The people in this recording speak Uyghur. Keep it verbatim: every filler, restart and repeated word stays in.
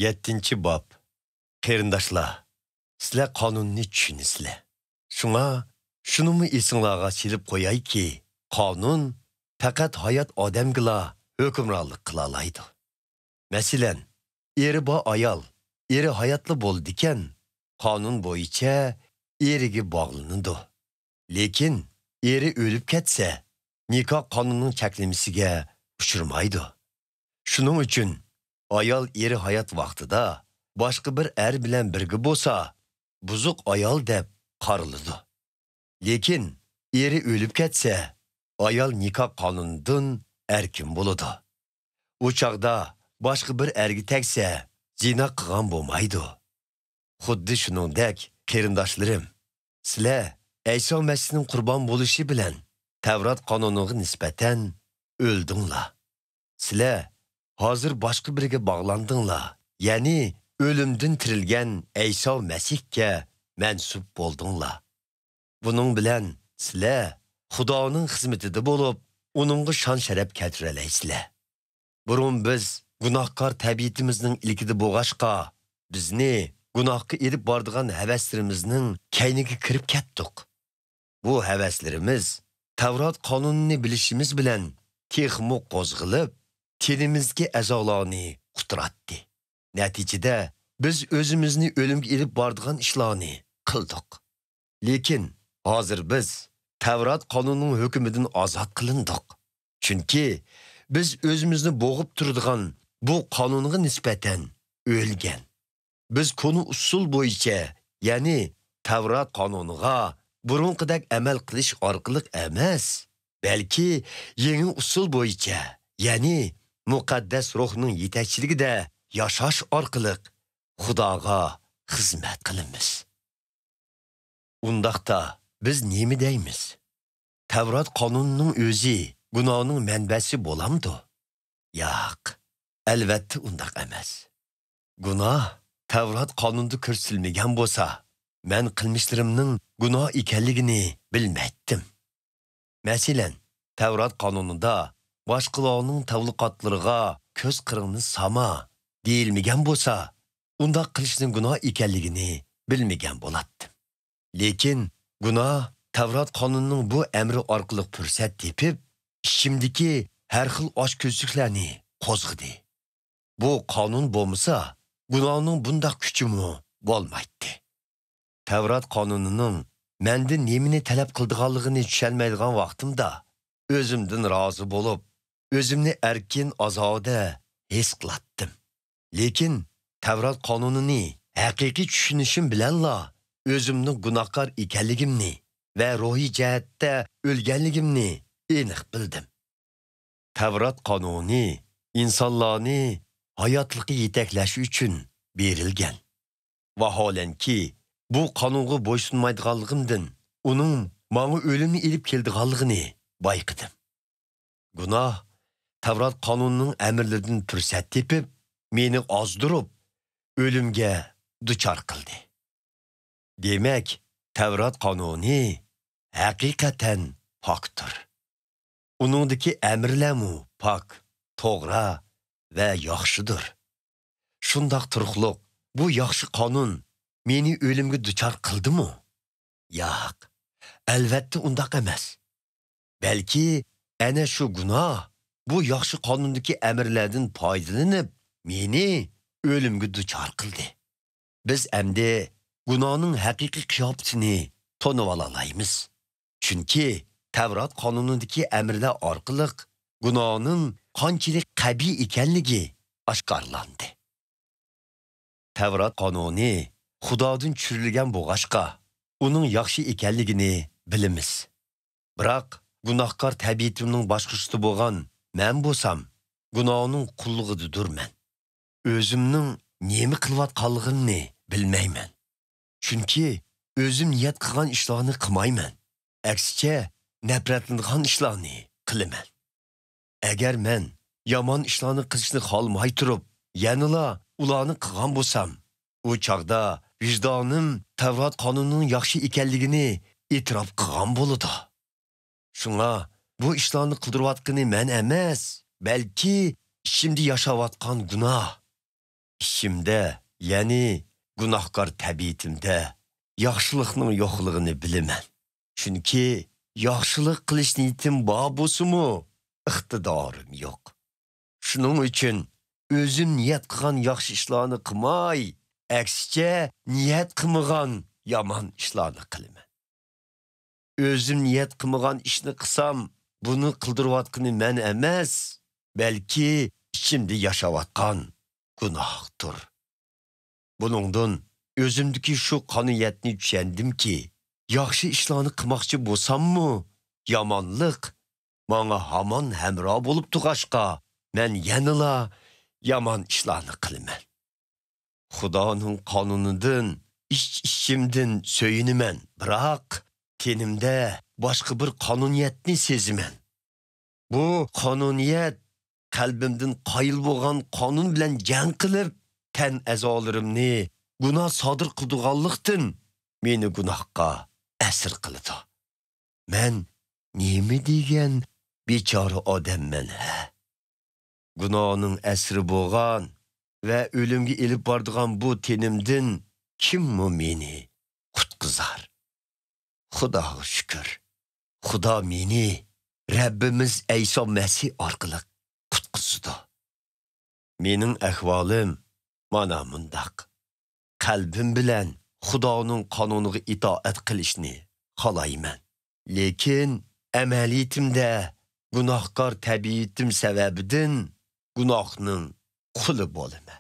يەتتىنچى باب. قېرىنداشلار، سىلەر قانۇننى چۈشىنىسىلەر. شۇڭا شۇنىمۇ ئېسىڭلارغا سېلىپ قويايكى، قانۇن پەقەت ھايات ئادەمگىلا ھۆكۈمرانلىق قىلالايدۇ. مەسىلەن، ئېرى بار ئايال، ئېرى ھاياتلا بولىدىكەن، قانۇن بويىچە ئېرىگە باغلىنىدۇ. لېكىن ئېرى ئۆلۈپ كەتسە، نىكاھ قانۇننىڭ چەكلىمىسىگە ئۇچرىمايدۇ. شۇنىڭ ئۈچۈن ئايال ئېرى ھايات ۋاقتىدا باشقا بىر ئەر بىلەن بىرگە بولسا، بۇزۇق ئايال دەپ قارىلىدۇ. لېكىن ئېرى ئۆلۈپ كەتسە، ئايال نىكاھ قانۇنىدىن ئەركىن بولىدۇ. ئۇ چاغدا باشقا بىر ئەرگە تەگسە، زىنا قىلغان بولمايدۇ. خۇددى شۇنىڭدەك، قېرىنداشلىرىم، سىلەر ئەيسا مەسىھنىڭ قۇربان بولۇشى بىلەن تەۋرات قانۇنىغا نىسبەتەن ئۆلدۈڭلار. سىلەر ھازىر باشقا بىرىگە باغلاندىڭلار، يەنى ئۆلۈمدىن تىرىلگەن ئەيسا مەسىھكە مەنسۇپ بولدۇڭلار. بۇنىڭ بىلەن سىلەر خۇدانىڭ خىزمىتىدە بولۇپ، ئۇنىڭغا شان-شەرەپ كەلتۈرەلەيسىلەر. بۇرۇن بىز گۇناھكار تەبىئىتىمىزنىڭ ئىلكىدە بولغاچقا، بىزنى گۇناھقا ئېلىپ بارىدىغان ھەۋەسلىرىمىزنىڭ كەينىگە كىرىپ كەتتۇق. بۇ ھەۋەسلىرىمىز تەۋرات قانۇنىنى بىلىشىمىز بىلەن تېخىمۇ قوزغىلىپ، تېنىمىزدىكى ئەزالارنى قۇتراتتى. نەتىجىدە، بىز ئۆزىمىزنى ئۆلۈمگە ئېلىپ بارىدىغان ئىشلارنى قىلدۇق. لېكىن ھازىر بىز تەۋرات قانۇنىنىڭ ھۆكمىدىن ئازاد قىلىندۇق. چۈنكى بىز ئۆزىمىزنى بوغۇپ تۇرىدىغان بۇ قانۇنغا نىسبەتەن ئۆلگەن. بىز كونا ئۇسۇل بويىچە، يەنى تەۋرات قانۇنىغا بۇرۇنقىدەك ئەمەل قىلىش ئارقىلىق ئەمەس، بەلكى يېڭى ئۇسۇل بويىچە، يەنى مۇقەددەس روھنىڭ يېتەكچىلىكىدە ياشاش ئارقىلىق خۇداغا خىزمەت قىلىمىز. ئۇنداقتا بىز نېمە دەيمىز؟ تەۋرات قانۇنىنىڭ ئۆزى گۇناھنىڭ مەنبەسى بولامدۇ؟ ياق، ئەلۋەتتە ئۇنداق ئەمەس. گۇناھ تەۋرات قانۇندا كۆرسىتىلمىگەن بولسا، مەن قىلمىشلىرىمنىڭ گۇناھ ئىكەنلىكىنى بىلمەيتتىم. مەسىلەن، تەۋرات قانۇنىدا «باشقىلارنىڭ تەۋلىقاتلىرىغا كۆز قىرىڭنى ساما» دېيىلمىگەن بولسا، ئۇنداق قىلىشنىڭ گۇناھ ئىكەنلىكىنى بىلمىگەن بولاتتىم. لېكىن گۇناھ تەۋرات قانۇنىنىڭ بۇ ئەمرى ئارقىلىق پۇرسەت تېپىپ، ئىچىمدىكى ھەر خىل ئاچكۆزلۈكلەرنى قوزغىدى. بۇ قانۇن بولمىسا، گۇناھنىڭ بۇنداق كۈچىمۇ بولمايتتى. تەۋرات قانۇنىنىڭ مەندىن نېمىنى تەلەپ قىلىدىغانلىقىنى چۈشەنمەيدىغان ۋاقتىمدا، ئۆزۈمدىن رازى بولۇپ، ئۆزۈمنى ئەركىن، ئازادە ھېس قىلاتتىم. لېكىن تەۋرات قانۇنىنى ھەقىقىي چۈشىنىشىم بىلەنلا، ئۆزۈمنىڭ گۇناھكار ئىكەنلىكىمنى ۋە روھىي جەھەتتە ئۆلگەنلىكىمنى ئېنىق بىلدىم. تەۋرات قانۇنى ئىنسانلارنى ھاياتلىققا يېتەكلەش ئۈچۈن بېرىلگەن. ۋاھالەنكى، بۇ قانۇنغا بويسۇنمايدىغانلىقىمدىن، ئۇنىڭ ماڭا ئۆلۈمنى ئېلىپ كېلىدىغانلىقىنى بايقىدىم. گۇناھ تەۋرات قانۇنىنىڭ ئەمىرلىرىدىن پۇرسەت تېپىپ، مېنى ئازدۇرۇپ، ئۆلۈمگە دۇچار قىلدى. دېمەك، تەۋرات قانۇنى ھەقىقەتەن پاكتۇر. ئۇنىڭدىكى ئەمىرلەرمۇ پاك، توغرا ۋە ياخشىدۇر. شۇنداق تۇرۇقلۇق، بۇ ياخشى قانۇن مېنى ئۆلۈمگە دۇچار قىلدىمۇ؟ ياق، ئەلۋەتتە ئۇنداق ئەمەس. بەلكى ئەنە شۇ گۇناھ بۇ ياخشى قانۇندىكى ئەمىرلەردىن پايدىلىنىپ، مېنى ئۆلۈمگە دۇچار قىلدى. بىز ئەمدى گۇناھنىڭ ھەقىقىي قىياپىتىنى تونۇۋالالايمىز. چۈنكى تەۋرات قانۇنىدىكى ئەمىرلەر ئارقىلىق گۇناھنىڭ قانچىلىك قەبىھ ئىكەنلىكى ئاشكارىلاندى. تەۋرات قانۇنى خۇدادىن چۈشۈرۈلگەن بولغاچقا، ئۇنىڭ ياخشى ئىكەنلىكىنى بىلىمىز. بىراق، گۇناھكار تەبىئىتىمنىڭ باشقۇرۇشىدا بولغان مەن بولسام، گۇناھنىڭ قۇللۇقىدىدۇرمەن. ئۆزۈمنىڭ نېمە قىلىۋاتقانلىقىمنى بىلمەيمەن. چۈنكى ئۆزۈم نىيەت قىلغان ئىشلارنى قىلمايمەن. ئەكسىچە، نەپرەتلىنىدىغان ئىشلارنى قىلىمەن. ئەگەر مەن يامان ئىشلارنى قىلىشنى خالىماي تۇرۇپ، يەنىلا ئۇلارنى قىلغان بولسام، ئۇ چاغدا ۋىجدانىم تەۋرات قانۇنىنىڭ ياخشى ئىكەنلىكىنى ئېتىراپ قىلغان بولىدۇ. شۇڭا بۇ ئىشلارنى قىلدۇرۇۋاتقىنى مەن ئەمەس، بەلكى ئىچىمدە ياشاۋاتقان گۇناھ. ئىچىمدە، يەنى گۇناھكار تەبىئىتىمدە ياخشىلىقنىڭ يوقلۇقىنى بىلىمەن. چۈنكى ياخشىلىق قىلىش نىيىتىم بار بولسىمۇ، ئىقتىدارىم يوق. شۇنىڭ ئۈچۈن ئۆزۈم نىيەت قىلغان ياخشى ئىشلارنى قىلماي، ئەكسىچە نىيەت قىلمىغان يامان ئىشلارنى قىلىمەن. ئۆزۈم نىيەت قىلمىغان ئىشنى قىلسام، بۇنى قىلدۇرۇۋاتقىنى مەن ئەمەس، بەلكى ئىچىمدە ياشاۋاتقان گۇناھتۇر. بۇنىڭدىن ئۆزۈمدىكى شۇ قانۇنىيەتنى چۈشەندىمكى، ياخشى ئىشلارنى قىلماقچى بولساممۇ، يامانلىق ماڭا ھامان ھەمراھ بولۇپ تۇرغاچقا، مەن يەنىلا يامان ئىشلارنى قىلىمەن. خۇدانىڭ قانۇنىدىن ئىچ-ئىچىمدىن سۆيۈنىمەن، بىراق تېنىمدە باشقا بىر قانۇنىيەتنى سېزىمەن. بۇ قانۇنىيەت قەلبىمدىن قايىل بولغان قانۇن بىلەن جەڭ قىلىپ، تەن ئەزالىرىمنى گۇناھ سادىر قىلىدىغانلىقتىن، مېنى گۇناھقا ئەسىر قىلىدۇ. مەن نېمە دېگەن بىچارە ئادەممەن، ھە؟ گۇناھنىڭ ئەسىرى بولغان ۋە ئۆلۈمگە ئېلىپ بارىدىغان بۇ تېنىمدىن كىممۇ مېنى قۇتقۇزار؟ خۇداغا شۈكۈر، خۇدا مېنى رەببىمىز ئەيسا مەسىھ ئارقىلىق قۇتقۇزىدۇ. مېنىڭ ئەھۋالىم مانا مۇنداق. قەلبىم بىلەن خۇدانىڭ قانۇنىغا ئىتائەت قىلىشنى خالايمەن. لېكىن ئەمەلىيىتىمدە گۇناھكار تەبىئىتىم سەۋەبىدىن گۇناھنىڭ قۇلى بولىمەن.